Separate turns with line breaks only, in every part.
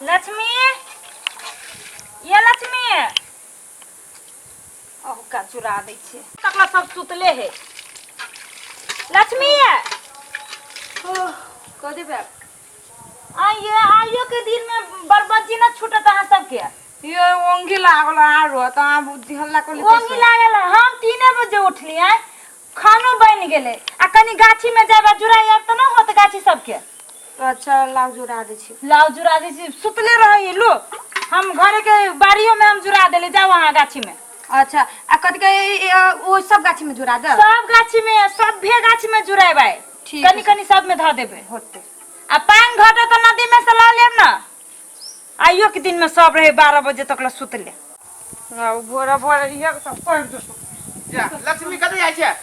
लक्ष्मी, ये लक्ष्मी, अहुका चुरा दै छै। तकला सब सुतले है। लक्ष्मी,
कह देबै।
आइए, आइयो के दिन में बरबज्जी न छूटत अहाँ सबके।
ये ओंघी लागल आरो त अहाँ बुद्धि हल्ला कर।
ओंघी लागल है। हम 3 बजे उठली आय, खानो बनि गेलै आ कनी गाछी में जाबे जुड़ाई आब तऽ न होत गाछी सबके।
अच्छा, लाउ, जुड़ा दै छी।
लाउ, जुड़ा दै छी। सुतले रहै लो, हम घरे के बाड़ियों में हम जुड़ा देली, जाओ अहाँ गाछी में।
अच्छा, आ कथी के ओ सब गाछी में जुड़ा दे?
सब गाछी में, सभे गाछी में जुड़ेबै।
ठीक।
कनी कनी सब में धऽ देबै।
होते।
आ पानि घटत तऽ नदी में से लऽ लेब ने। आइयो के दिन में सब रहे 12 बजे तक ला सुतले।
भोरे भोरे इहे सब कर दो।
जा लक्ष्मी, कतऽ जाइ छै?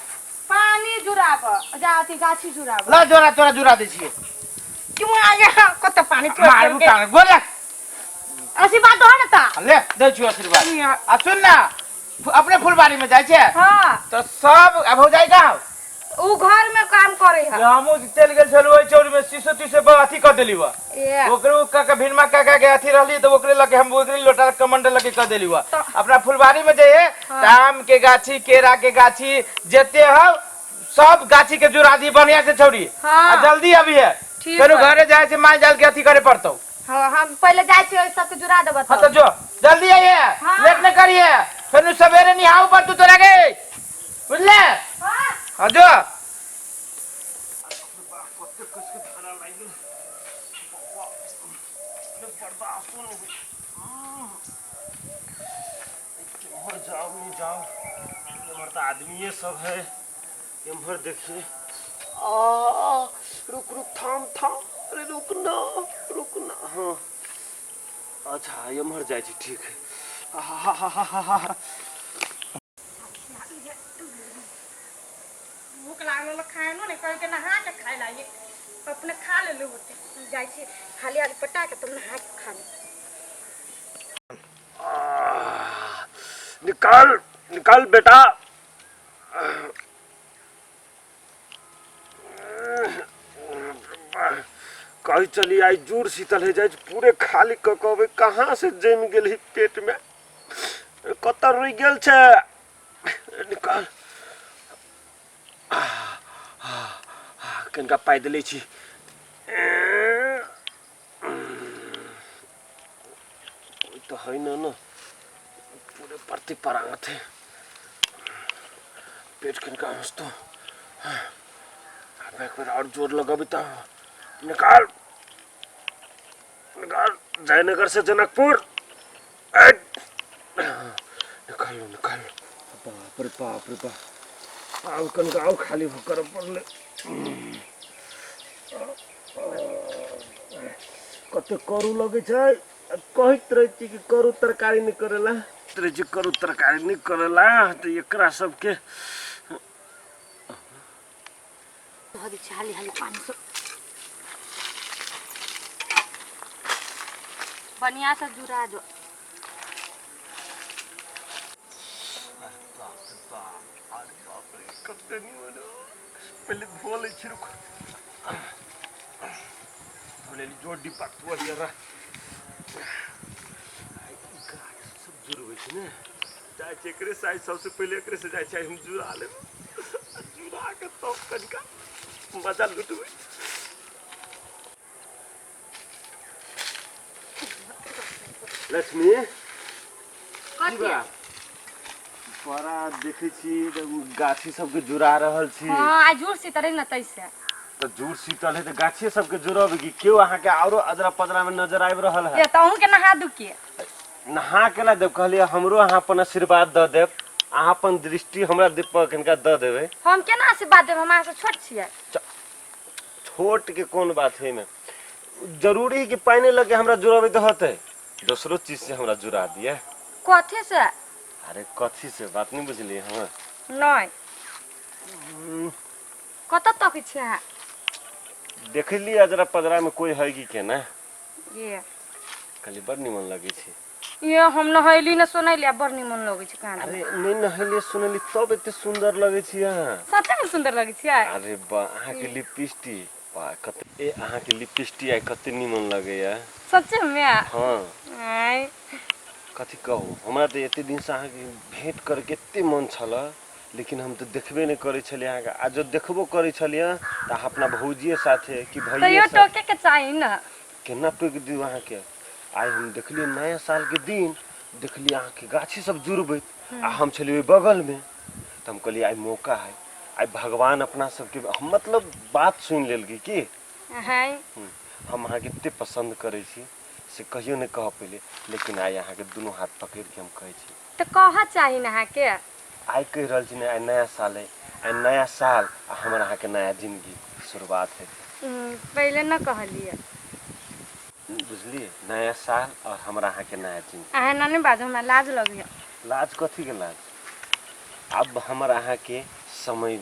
पानी जुड़ाब जा, अथी गाछी जुड़ाब।
ल जोरा, तोरा जुड़ा दै छियै।
क्यों आ गया? कत पानी
मारू टांग बोले।
आशीर्वाद दो ने ता।
ले, दै छियौ आशीर्वाद। आ सुन ना, अपने फुलबाड़ी में जाइ छै?
हाँ।
तऽ सब आ भौजाइ कहाँ?
उ घर में काम करे है।
हमहूँ चलि गेल छलहुँ ओहि चौरी में शीशो तीसो पर अथी कऽ देली बा।
ए।
ओकरे काका भिनमा काका के अथी रहली तऽ ओकरे लके हम ओकरे लोटा कमंडल लके कऽ देली बा। अपना फुलबाड़ी में जइहे तऽ आम के गाछी, केरा के गाछी, जते हौ सब गाछी के जुड़ा दी बढ़िया से छौरी।
हाँ।
आ जल्दी अभी है।
ठीक
फेरो
है।
घरे जाइ छै, माल जाल के अथी करे पड़तौ।
हाँ, हम पहले जाइ छियै, सबके जुड़ा देबै।
हाँ, तो जो, जल्दी आइए।
हाँ।
लेट न करिए, फिर सवेरे निहाऊ पर तू तोरा के, बुझले?
हाँ।
हाँ, जो।
एम्हर जाओ, नहीं जाओ, एम्हर तऽ आदमीए सब है। एम्हर देखिए। आ रुक रुक, थाम थाम, अरे रुक ना, रुक ना। हाँ, अच्छा, एम्हर जाइ छी, ठीक है। हा हा हा हा हा।
भूख लागल, खानो नहीं कह के नहा के खाए लागे, अपने खा लेले होते। जाइ छी हाली हाली पटा के, तुम नहा के खा ले।
निकाल निकाल बेटा। कही चली आई जूड़ शीतल है जाए पूरे खाली क कहबै कहाँ से जमि गेल ही पेट में, कतऽ रुकि गेल छै। निकाल, कनिका पाइ देले छी। कोई तो है ना ना, पूरे परती परांगत है। पेट कनिका हंसतो। अब एक बार और जोर लगाबी तो। निकाल निकाल, जयनगर से जनकपुर। ऐ! निकाल लो, निकाल लो। बाप रे बाप रे बाप, आब कनिका और खाली कर पड़ले। कते करू लगै छै। आ कहैत रहै छी कि करू तरकारी नहि करेला, रहै छी करू तरकारी नहि करेला, तऽ एकरा सबके
धऽ दै छी हाली हाली पानि सब।
बढ़िया से जुड़ा दो।
कते निमन। पहिले धो लै छी, रुक, धो लेली। जोर डिब्बा धो जरा। सब जुड़बै छै ने, जाइ छै एकरे से। आइ सबसे पहिले एकरे से जाइ छै। हम जुड़ा लेब, जुड़ा के तब कनिका मजा लुटबै। लक्ष्मी, की बा बड़ा देखै छी तऽ गाछी सबके जुड़ा रहल छी?
हाँ, आज जुड़ शीतल है न तैसे।
तऽ जुड़ शीतल है तऽ गाछी सबके जुड़ब कि केओ अहाँके आरो अजरा पजरा में नजर आबि रहल है?
ये तऽ अहूँ के नहा दू के।
नहा के ला देब? कहलियै हमरो अहाँ अपन आशीर्वाद दऽ देब, अहाँ अपन दृष्टि हमरा दीपक कनिका दऽ देबै।
हम केना आशीर्वाद देब? हम अहाँ से छोट छियै।
छोट के कोन बात है? एहिमे जरूरी है कि पानि लगे हमरा जुड़ाबै तऽ होतै, दोसरो चीज से हमरा जुड़ा दिए।
कथी से?
अरे कथी से, बात नहीं बुझलियै हँ?
नहीं। कतऽ तकै छियै अहाँ?
देखली अजरा पजरा में कोई है कि केना।
ये।
कहली बड़ निमन लगै छै।
ये, हम नहैली न सुनैली आ बड़ निमन लगै छै कहाँ।
अरे नहीं नहेली सुनेली तब एते सुंदर लगै छी अहाँ।
सच्चे में सुंदर लगै छियै?
अरे बा, अहाँके लिपस्टिक, बा कते ए अहाँके लिपस्टिक आइ कते नीमन लगैया।
सच में?
हाँ।
आय।
कथी कहू, हमरा तऽ एते दिनसँ अहाँके भेंट करैके एते मन छल, लेकिन हम तऽ देखबे नहि करै छलियै अहाँके, आ जब देखबो करै छलियै तऽ अहाँ अपना भौजिए साथे कि भैये
तैयो
साथे।
टोके के चाही ना।
केना टोकि दियौ अहाँके? आइ हम देखलियै नया सालके दिन देखलियै अहाँके गाछी सब जुड़बैत, आ हम छलियै ओहि बगलमे, तऽ हम कहलियै आइ मौका है, आइ भगवान अपना सबके हम मतलब बात सुनि लेलकै की।
हाय।
हम अहाँके एते पसन्द करै छी से कहियो नहि कह पेलियै, लेकिन आइ अहाँके दुनू हाथ पकड़िके हम कहै छी।
तऽ कहऽ चाही ने अहाँके।
आइ कहि रहल छी ने, आइ नया साल है, आइ नया साल आ हमर अहाँके नया जिंदगी शुरुआत हेतै।
पहिले न कहलियै।
बुझलियै, नया साल और हमरा अहाँके नया जिंदगी।
अहाँ एना नहि बाजू, हमरा लाज लगैया।
लाज कथीके लाज? आब हमर अहाँके समय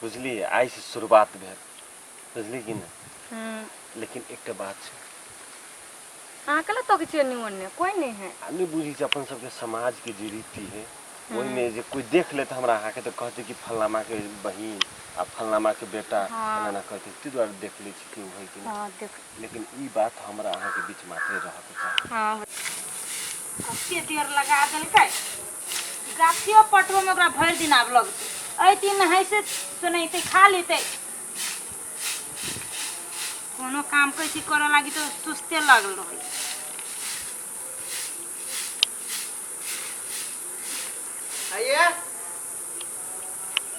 बुझलियै आइसँ शुरुआत भेल, बुझलियै कि नहि? लेकिन एकटा बात छै।
अहाँ कला तकै छियै एन्ने ओन्ने, कोइ नहि है।
आ नहि बुझै छी अपन सबके समाजके जे रीति है, ओहिमे जे कोइ देख लेत हमरा अहाँके तऽ कहतै कि फल्लामाके बहिन आ फल्लामाके बेटा एना एना करतै, ताहि दुआरे देख लै छी केओ है कि नहि।
हँ, देख।
लेकिन ई बात हमरा अहाँके बीच मात्रे रहऽके चाही।
हँ।
कते देर लगा देलकै गाछियो पटबैमे, ओकरा भरि दिन आब लगतै। अयती नहैसे सुनैतै, खा लेतै। कोनो काम कहै छी करऽ लागी तऽ सुस्ते लागल रहै।
आइए,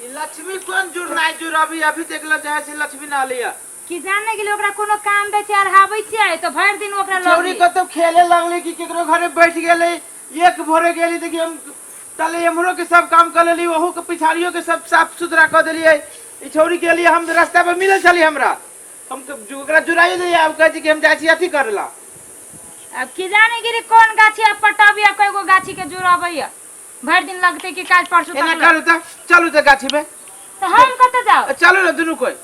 ई लक्ष्मी कोन जुड़नाइ जुड़ अभी अभी देखल जाइ छै, लक्ष्मी ना लिया।
कि जाने गेलै, ओकरा कोनो काम दै छै, अढ़ाबै छियै तऽ भरि दिन ओकरा
छौरी
लगै।
कतौ खेले लगले कि केकरो घरे बैठ गेलै। एक भोरे गेली तऽ कि हम तले एम्हरो के सब काम कर लेली, ओहू के पिछाड़ियो के सब साफ सुथरा कऽ देलियै। ई छौरी के लिए हम रास्ता पर मिलल छली हमरा, हम ओकरा जुड़ाइए दियै। आब कहै छै कि हम जाइ छी अथी करे ला।
आब की जाने गेली कोन गाछी आब पटाबी, आ कएगो गाछी के जुड़ाबैया, भरि दिन लगतै कि काल्हि परसू
एना
तक।
करू तऽ चलू तऽ गाछी में।
तऽ हम कतऽ जाउ?
चलू ने दुनू कोइ,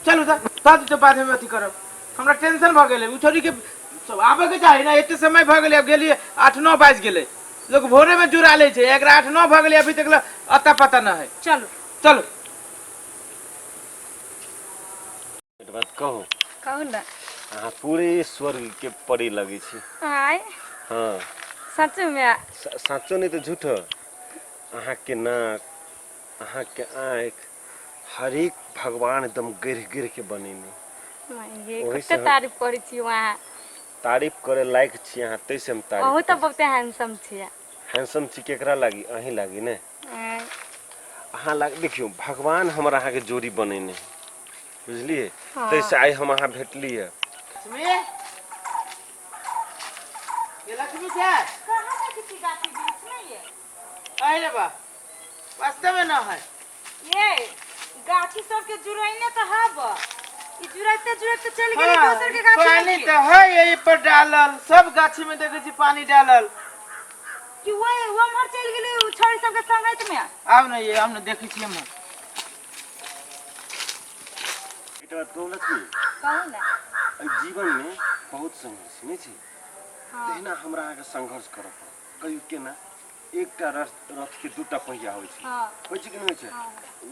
चलू तऽ तब तऽ बादमे अथी करब। हमरा टेंशन भऽ गेलै, ओ छोरी के सब आबैके चाही ने, एते समय भऽ गेलै। आब गेलियै 8-9 बाजि गेलै, लोक भोरेमे जुड़ा लै छै, एकरा 8-9 भऽ गेलै, अभी तक अता पता न है।
चलू।
चलू।
एक बात कहू?
कहू ने।
अहाँ पूरे स्वर्ग के परी लगै छी।
आय?
हाँ।
सच में?
साँचो नहि तऽ झूठो। अहाँके नाक, अहाँके आँखि, हरेक भगवान एकदम गढ़ि गढ़ि के बनेने।
ये
ओहि
कते
से हम
तारीफ करै छी अहाँ।
तारीफ करे लायक छी अहाँ, ताहिसँ हम तारीफ।
अहूँ तऽ बहुते हैंडसम छियै।
हैंडसम छी केकरा लागी? अहीं लागी ने।
आँय।
अहाँ लाग देखियौ, भगवान हमर अहाँके जोड़ी बनेने है, बुझलियै?
हाँ।
ताहिसँ आइ हम अहाँ भेटलियै।
लक्ष्मी, ये लक्ष्मी छै?
कहाँ देखै छी गाछी वृक्ष में ये?
अरे बा, वास्तव में न है।
ये गाछी सबके जुड़ैने तऽ हब, ई जुड़ैते जुड़ैते चलि गेलै दोसर के गाछी
पानी
में।
तऽ है यही पर डालल, सब गाछी में देखै छी पानी डालल।
कि वो उम्हर चलि गेलै उ छौड़ी सबके संगत में।
आब ने ये, आब ने देखै छी हम।
एकटा बात कहू लक्ष्मी?
कहू ने।
एहि जीवनमे बहुत संघर्ष नहि छै? तहिना हमरा अहाँके संघर्ष करऽ पड़त। कहियौ केना? एकटा रथ, रथके दूटा पहिया होइ छै।
हाँ।
होइ छै कि नहि होइ छै?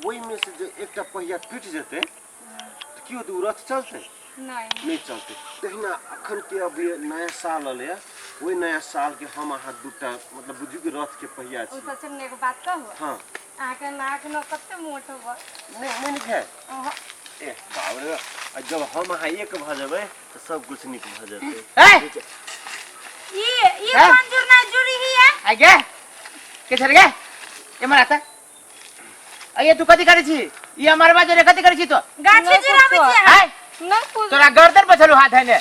ओहिमे से जे एकटा पहिया टूटि जेतै तऽ की होतै? ओ रथ चलतै?
नहि।
नहि चलतै। तहिना अखन के अभी नया साल एलैए, ओहि नया सालके हम अहाँ दूटा मतलब बुझियौ कि रथके पहिया
ओ
छी।
सच में एगो बात कहू?
हाँ।
अहाँके नाक न कते मोट होब।
नहि नहि नीक है। ए बाप रे, आ जब हम अहाँ एक भऽ जेबै तऽ सब कुछ नीक भऽ जेतै।
ए
ई ई
हैं?
कोन जुड़ना जुड़ी ही है?
आ गे, के छड़ गे, एमहर आता। अये, तू कथी करै छी? ई हमर बात जोरे कथी करै छी तो?
गाछी
नहि
जुड़ाबै
कुछो।
छी अहाँ।
आय।
नहि कुछ।
तोरा गर्दन पर छलू हाथ है ने?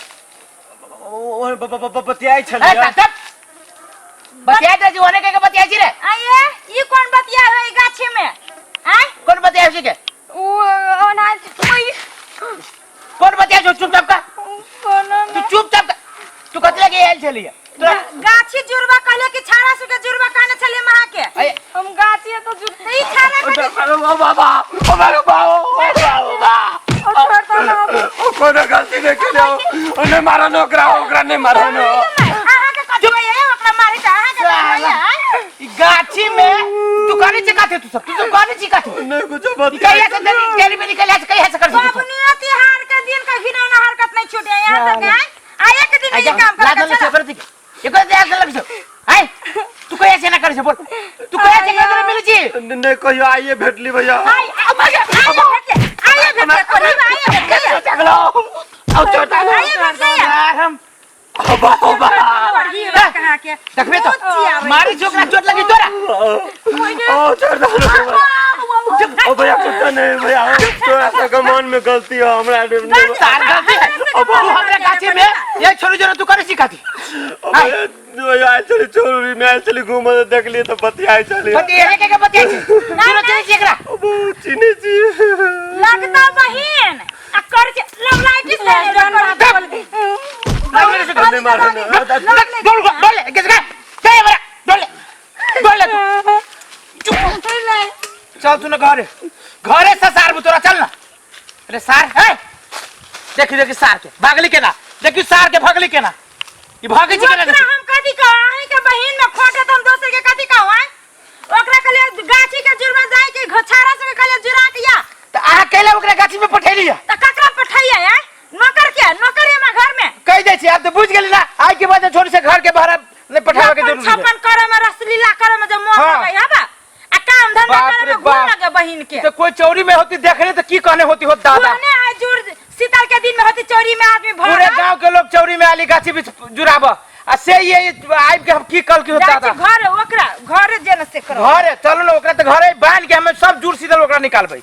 बतियाइ
ए
छलियै।
तब बतियाइत रहै छी, ओने के बतियाइ छी रे?
आये, ई कोन बतिया है गाछी में? आय।
कोन बतियाइ छी के?
ओ ओना ओइ।
कोन बतियाइ छौ? चुपचाप का।
कोनो।
तू चुपचाप का। तू कथी लगे आयल छलियै तोरा?
गाछी जुड़बा कहले कि छाड़ा सुके जुड़बा कहने छलियै महा के।
अये।
हम गाछी तो जुड़
तऽ ई छाड़ा कथी?
ओ बाबा, ओ बाबा, ओ बाबा।
ओ छोड़ तो ना।
ओ कोनो गलती नहि केले, ओ नहि मारो ने ओकरा, ओकरा नहि मारो ने।
अहाँके कथी होइए ओकरा मारे तऽ अहाँके कथी होइए? आँय?
ई गाछी में तू कहने छी कथी? तू सब कहने छी कथी?
नहि कुछो।
ई कहिया से तेरी तेरी मेरी कहिया से कहिया से कर छी तू सब?
पबनियो तिहार के दिन सबके आय आ एक दिन में ई काम कर
लागल छै ओकर एको दे लग छौ आय तू कहिया से ना करै छै बोल तू कहिया से करै मिलै छी
नहीं कहियो आइए भेटली भैया
आय आय भेटले आय भेटले कोनी आय भेटले
जागलो औ चोटा
आइए भेटले
यार हम
पढ़ी कहाँ के
देखबे तो
बहुत चियाबै।
मारी छोकरा चोट लगी तोरा
ओ छोड़ दो ओ भैया कुछ नहीं भैया तोरा सबके मन में गलती हो हमरा
तार गलती है
हमरा
तू हमरा गाछी में ये छोरी जोरा तू करे सिखाती
ओ भैया भैया आयल चली चोरी में आयल चली घूम देख लिए तो बतियाए चली
बतिया के के बतिया छी तू चली छी एकरा
ओ बहुत चीनी छी
लगता बहिन आ कर के लवलाइटिस ले ले
नहीं मारो ना
डोल डोल किस का चल बरा डोल डोल तू चुप चल तू ना घरे घरे से सार तोरा चल ना अरे सार है देखी देखी सार के भागली केना देखी सार के भागली केना ई भागे छी केना
ओकरा हम कथी कहू अहीं के बहिन में खोटे त हम दोसर के कथी कहू आँय ओकरा कहलिए गाछी के जुड़वा जाय के घछारा सब के कहलिए जुड़ा के या
त अहाँ कैला ओकरा गाछी में पठेली है
त ककरा पठैया आँय नौकर के नौकर है हमरा घर में
कह दै छी आब त बुझ गेली ना आइ के बाद छोड़ी से घर के बाहर नहीं पठावे के जरूरी है
छप्पन करे में रसलीला करे में जब मोह
हाँ।
लगे हबा आ काम धंधा
बाप
करे
रे
में घूर
बाप।
लगे बहिन के
तो कोई चौरी में होती देखने तो की कहने होती हो दादा
पुराने आय जुड़ शीतल के दिन में होती चोरी में आदमी भर
पूरे गांव के लोग चौरी में आली गाछी बीच जुड़ाब आ से ये आबि के हम की कल की हो
जाइ
दादा
छी घर ओकरा घर जे न से करो
घरे चलू ना ओकरा तऽ घरे बान्हि के हमे सब जुड़ सीधल ओकरा निकालबै।